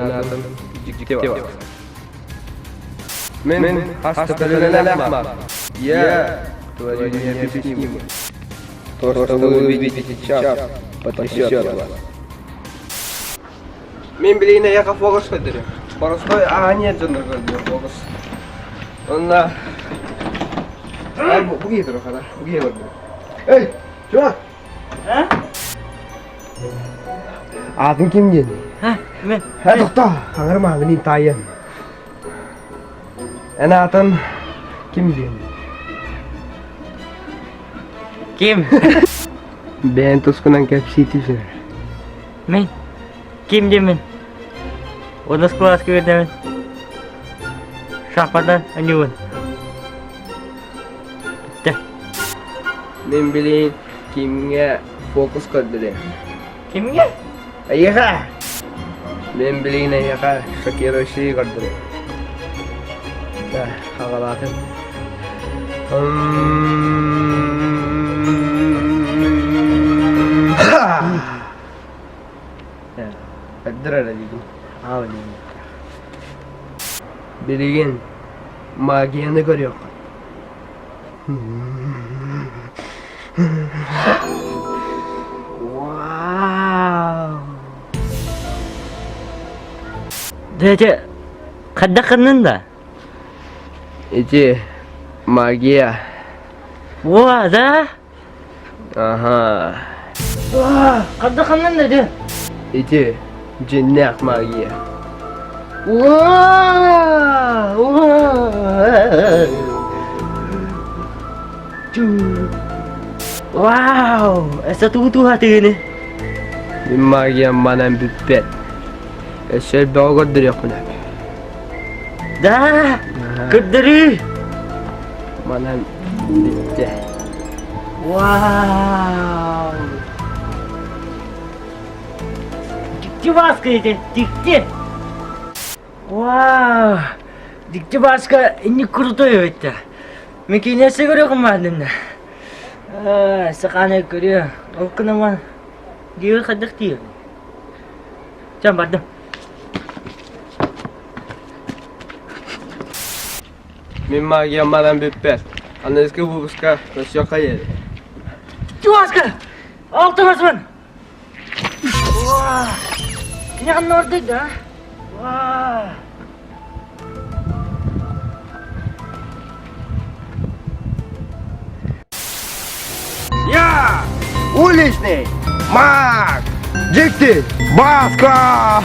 Анаатын дьикти бас. Мен хастаталынанах маг. Я творю необъяснимое. То, что вы увидите сейчас, потрясет вас. Мен билигин эйиэхэ фокус көрдөрүм. Боростой аанньа дьоннор көрдүм фокус. Онно бу киһи турар хана, бу киһи көрдүм. Эй, чувак! Аатын ким диэн? Мен. Ха, тохтоо, хаҥырма, мин таайыам. Эн аатын ким диэн? Ким? Бэйэн тускунан кэпсии түсэр. Мен. Ким диэммин? Онус кылааска үөрэнэбин. Шахматан аньуубун. Бүттэ. Мин билигин кимҥэ фокус көрдөрүөм. Кимҥэ? Эйиэхэ! Мин билигин эйиэхэ шокирующий көрдөрүөм. Да, хаҕалаатым. Көрдөр эрэ диигин. Аа, диигин. Билигин магияны көрүөххүт. Вау! Дядя, хайдах гыннын да? Ити магия. Во, да? Ага. Хайдах гыннын да, дьэ? Ити дьиннээх магия. Вау! Эсэ тугу туһатыгыны? Мин магиям манан бүппэт. Өссө элбэҕи көрдөрүөхпүн сөп. Да, көрдөрүү! Манан бүттэ. Вау! Дьикти Бааска ити, дьикти! Вау! Дьикти Бааска инник крутой эбит Мин киниэсэ көрүөхүм баардынна. Саханы көрүө. Ол кынама диир хайдах диир. Чан бардым. Мин магиям манан бүппэт. Аныгыскы выпуска көрсүөххэ диэри. Чуваска! Алтымасмын! Кини ханна ордуй да? Я уличный маг! Дикти Баска!